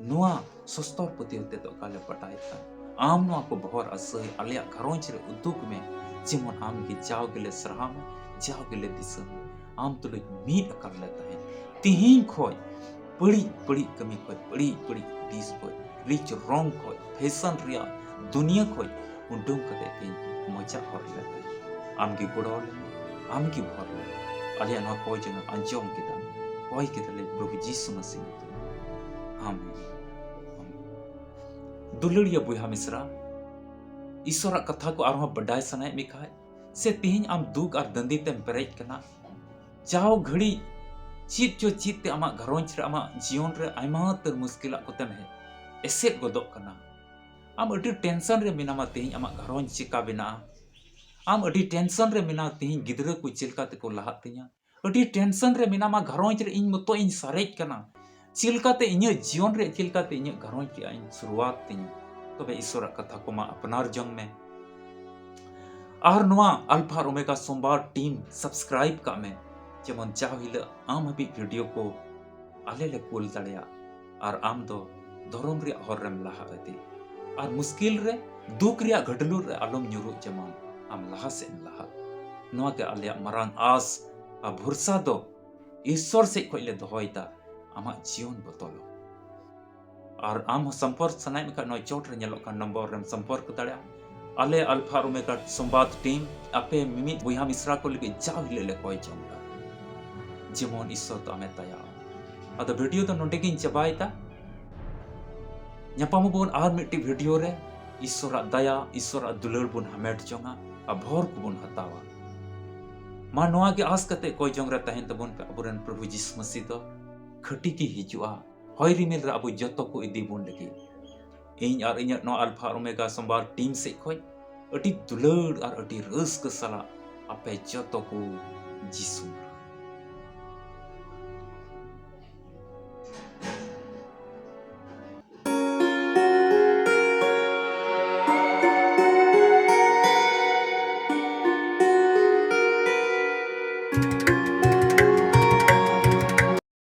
ᱱᱚᱣᱟ ᱥᱚᱥᱛᱚᱨ ᱯᱩᱛᱷᱤ ᱦᱚᱛᱮ ᱛᱮ ᱚᱠᱟ ᱞᱮ ᱵᱟᱰᱟᱭ ᱠᱟᱱ, ᱟᱢ ᱱᱚᱣᱟ ᱠᱚ ᱵᱷᱚᱨ ᱟᱨ ᱥᱟᱹᱦᱟᱹᱭ ᱟᱞᱮᱭᱟᱜ ᱜᱷᱟᱨᱚᱸᱡᱽ ᱨᱮ ᱩᱫᱩᱜ ᱢᱮ, ᱡᱮᱢᱚᱱ ᱟᱢ ᱜᱮ ᱡᱟᱣ ᱜᱮᱞᱮ ᱥᱟᱨᱦᱟᱣ ᱢᱮ, ᱡᱟᱣ ᱜᱮᱞᱮ ᱫᱤᱥᱟᱹ ᱢᱮ᱾ ᱟᱢ ᱛᱩᱞᱩᱡ ᱢᱤᱫ ᱟᱠᱟᱨ ᱞᱮ ᱛᱟᱦᱮᱱ᱾ ᱛᱤᱦᱤᱧ ᱠᱷᱚᱡ ᱵᱟᱹᱲᱤᱡ ᱵᱟᱹᱲᱤᱡ ᱠᱟᱹᱢᱤ ᱠᱷᱚᱡ, ᱵᱟᱹᱲᱤᱡ ᱵᱟᱹᱲᱤᱡ ᱦᱩᱫᱤᱥ ᱠᱷᱚᱡ, ᱨᱤᱪ ᱨᱚᱝ ᱠᱷᱚᱡ, ᱯᱷᱮᱥᱚᱱ ᱨᱮᱭᱟᱜ ᱫᱩᱱᱤᱭᱟᱹ ᱠᱷᱚᱡ ᱩᱰᱩᱝ ᱠᱟᱛᱮ ᱛᱤᱧ ᱢᱚᱡᱟ ᱦᱚᱨ ᱞᱮ ᱛᱟᱦᱮᱸ᱾ ᱟᱢ ᱜᱮ ᱜᱚᱲᱚ ᱞᱮᱢ, ᱟᱢ ᱜᱮ ᱵᱷᱚᱨ ᱞᱮᱢ᱾ ᱟᱞᱮᱭᱟᱜ ᱱᱚᱣᱟ ᱠᱚᱭ ᱡᱚᱱᱚᱢ ᱟᱸᱡᱚᱢ ᱠᱮᱫᱟ, ᱠᱚᱭ ᱠᱮᱫᱟᱞᱮ ᱯᱨᱚᱵᱷᱩ ᱡᱤᱥᱩ ᱢᱟᱥᱤ ᱧᱩᱛᱩᱢ᱾ ᱟᱢᱮᱱ᱾ ᱟᱢᱮᱱ᱾ ᱫᱩᱞᱟᱹᱲᱤᱭᱟᱹ ᱵᱚᱭᱦᱟ ᱢᱤᱥᱨᱟ, ᱤᱥᱚᱨᱟᱜ ᱠᱟᱛᱷᱟ ᱠᱚ ᱟᱨᱦᱚᱸ ᱵᱟᱰᱟᱭ ᱥᱟᱱᱟᱭᱮᱫ ᱢᱮ ᱠᱷᱟᱡ, ᱥᱮ ᱛᱤᱦᱤᱧ ᱟᱢ ᱫᱩᱠ ᱟᱨ ᱫᱟᱹᱱᱫᱤ ᱛᱮᱢ ᱯᱮᱨᱮᱡ ᱠᱟᱱᱟ, ᱡᱟᱣ ᱜᱷᱟᱹᱲᱤᱡ ᱪᱮᱫ ᱪᱚ ᱪᱮᱫ ᱛᱮ ᱟᱢᱟᱜ ᱜᱷᱟᱨᱚᱸᱡᱽ ᱨᱮ, ᱟᱢᱟᱜ ᱡᱤᱭᱚᱱ ᱨᱮ ᱟᱭᱢᱟ ᱩᱛᱟᱹᱨ ᱢᱩᱥᱠᱤᱞᱟᱜ ᱠᱚᱛᱮᱢ ᱦᱮ-, ᱮᱥᱮᱫ ᱜᱚᱫᱚᱜ ᱠᱟᱱᱟ᱾ ᱟᱢ ᱟᱹᱰᱤ ᱴᱮᱱᱥᱚᱱ ᱨᱮ ᱢᱮᱱᱟᱢᱟ, ᱛᱮᱦᱮᱧ ᱟᱢᱟᱜ ᱜᱷᱟᱨᱚᱸᱡᱽ ᱪᱮᱠᱟ ᱵᱮᱱᱟᱜᱼᱟ? ᱟᱢ ᱟᱹᱰᱤ ᱴᱮᱱᱥᱚᱱ ᱨᱮ ᱢᱮᱱᱟᱢᱟ, ᱛᱮᱦᱮᱧ ᱜᱤᱫᱽᱨᱟᱹ ᱠᱚ ᱪᱮᱫ ᱞᱮᱠᱟ ᱛᱮᱠᱚ ᱞᱟᱦᱟᱜ ᱛᱤᱧᱟ? ᱟᱹᱰᱤ ᱴᱮᱱᱥᱚᱱ ᱨᱮ ᱢᱮᱱᱟᱢᱟ, ᱜᱷᱟᱨᱚᱸᱡᱽ ᱨᱮ ᱤᱧ ᱢᱚᱛᱚ ᱤᱧ ᱥᱟᱨᱮᱡ ᱠᱟᱱᱟ, ᱪᱮᱫ ᱞᱮᱠᱟᱛᱮ ᱤᱧᱟᱹᱜ ᱡᱤᱭᱚᱱ ᱨᱮ, ᱪᱮᱫ ᱞᱮᱠᱟᱛᱮ ᱤᱧᱟᱹᱜ ᱜᱷᱟᱨᱚᱸᱡᱽ ᱨᱮᱭᱟᱜ ᱤᱧ ᱥᱩᱨᱩᱣᱟᱛ ᱛᱤᱧᱟ? ᱛᱚᱵᱮ ᱤᱥᱚᱨᱟᱜ ᱠᱟᱛᱷᱟ ᱠᱚᱢᱟ ᱟᱯᱱᱟᱨ ᱡᱚᱝ ᱢᱮ᱾ ᱟᱨ ᱱᱚᱣᱟ ᱟᱞᱯᱷᱟ ᱟᱨ ᱳᱢᱮᱜᱟ ᱥᱳᱢᱵᱟᱨ ᱴᱤᱢ ᱥᱟᱵᱥᱠᱨᱟᱭᱤᱵ ᱠᱟᱜ ᱢᱮ, ᱡᱮᱢᱚᱱ ᱡᱟᱣ ᱦᱤᱞᱳᱜ ᱟᱢ ᱦᱟᱹᱵᱤᱡ ᱵᱷᱤᱰᱤᱭᱳ ᱠᱚ ᱟᱞᱮ ᱞᱮ ᱠᱩᱞ ᱫᱟᱲᱮᱭᱟᱜ ᱟᱨ ᱟᱢ ᱫᱚ ᱫᱷᱚᱨᱚᱢ ᱨᱮᱭᱟᱜ ᱦᱚᱨ ᱨᱮᱢ ᱞᱟᱦᱟ ᱤᱫᱤ ᱟᱨ ᱢᱩᱥᱠᱤᱞ ᱨᱮ, ᱫᱩᱠ ᱨᱮᱭᱟᱜ ᱜᱟᱹᱰᱞᱩ ᱨᱮ ᱟᱞᱚᱢ ᱧᱩᱨᱩᱜ, ᱡᱮᱢᱚᱱ ᱟᱢ ᱞᱟᱦᱟ ᱥᱮᱫ ᱮᱢ ᱞᱟᱦᱟᱜ᱾ ᱱᱚᱣᱟ ᱜᱮ ᱟᱞᱮᱭᱟᱜ ᱢᱟᱨᱟᱝ ᱟᱥ ᱟᱨ ᱵᱷᱚᱨᱥᱟ ᱫᱚ ᱤᱥᱥᱚᱨ ᱥᱮᱫ ᱠᱷᱚᱱ ᱞᱮ ᱫᱚᱦᱚᱭᱮᱫᱟ, ᱟᱢᱟᱜ ᱡᱤᱭᱚᱱ ᱵᱚᱫᱚᱞᱚᱜ᱾ ᱟᱨ ᱟᱢ ᱦᱚᱸ ᱥᱚᱢᱯᱚᱨᱠ ᱥᱟᱱᱟᱭᱮᱫ ᱢᱮᱠᱷᱟᱱ ᱱᱚᱣᱟ ᱪᱚᱴ ᱨᱮ ᱧᱮᱞᱚᱜ ᱠᱟᱱ ᱱᱚᱢᱵᱚᱨ ᱨᱮᱢ ᱥᱚᱢᱯᱚᱨᱠ ᱫᱟᱲᱮᱭᱟᱜᱼᱟ᱾ ᱟᱞᱮ ᱟᱞᱯᱷᱟ ᱟᱨ ᱳᱢᱮᱜᱟ ᱥᱚᱢᱵᱟᱫ ᱴᱤᱢ ᱟᱯᱮ ᱢᱤᱢᱤᱫ ᱵᱚᱭᱦᱟ ᱢᱤᱥᱨᱟ ᱠᱚ ᱞᱟᱹᱜᱤᱫ ᱡᱟᱣ ᱦᱤᱞᱳᱜ ᱞᱮ ᱠᱚᱭ ᱡᱚᱝ ᱠᱟᱱᱟ, ᱡᱮᱢᱚᱱ ᱤᱥᱥᱚᱨ ᱫᱚ ᱟᱢᱮ ᱫᱟᱭᱟ ᱟᱢᱟ᱾ ᱟᱫᱚ ᱵᱷᱤᱰᱤᱭᱳ ᱫᱚ ᱱᱚᱰᱮ ᱜᱤᱧ ᱪᱟᱵᱟᱭᱮᱫᱟ᱾ ᱧᱟᱯᱟᱢ ᱟᱵᱚᱱ ᱟᱨ ᱢᱤᱫᱴᱤᱡ ᱵᱷᱤᱰᱤᱭᱳ ᱨᱮ᱾ ᱤᱥᱥᱚᱨᱟᱜ ᱫᱟᱭᱟ, ᱤᱥᱥᱚᱨᱟᱜ ᱫᱩᱞᱟᱹᱲ ᱵᱚᱱ ᱦᱟᱢᱮᱴ ᱡᱚᱝᱟ ᱟᱨ ᱵᱷᱚᱨ ᱠᱚᱵᱚᱱ ᱦᱟᱛᱟᱣᱟ᱾ ᱢᱟ ᱱᱚᱣᱟ ᱜᱮ ᱟᱸᱥ ᱠᱟᱛᱮ ᱠᱚᱭ ᱡᱚᱝ ᱨᱮ ᱛᱟᱦᱮᱱ ᱛᱟᱵᱚᱱ ᱯᱮ, ᱟᱵᱚᱨᱮᱱ ᱯᱨᱚᱵᱷᱩ ᱡᱤᱥᱩ ᱢᱟᱹᱥᱤ ᱫᱚ ᱠᱷᱟᱹᱴᱤ ᱜᱮ ᱦᱤᱡᱩᱜᱼᱟ, ᱦᱚᱭ ᱨᱤᱢᱤᱞ ᱨᱮ ᱟᱵᱚ ᱡᱚᱛᱚ ᱠᱚ ᱤᱫᱤ ᱵᱚᱱ ᱞᱟᱹᱜᱤᱫ᱾ ᱤᱧ ᱟᱨ ᱤᱧᱟᱹᱜ ᱱᱚᱣᱟ ᱟᱞᱯᱷᱟ ᱟᱨ ᱳᱢᱮᱜᱟ ᱥᱳᱢᱵᱟᱨ ᱴᱤᱢ ᱥᱮᱫ ᱠᱷᱚᱱ ᱟᱹᱰᱤ ᱫᱩᱞᱟᱹᱲ ᱟᱨ ᱟᱹᱰᱤ ᱨᱟᱹᱥᱠᱟᱹ ᱥᱟᱞᱟᱜ ᱟᱯᱮ ᱡᱚᱛᱚ ᱠᱚ ᱡᱤᱥᱩ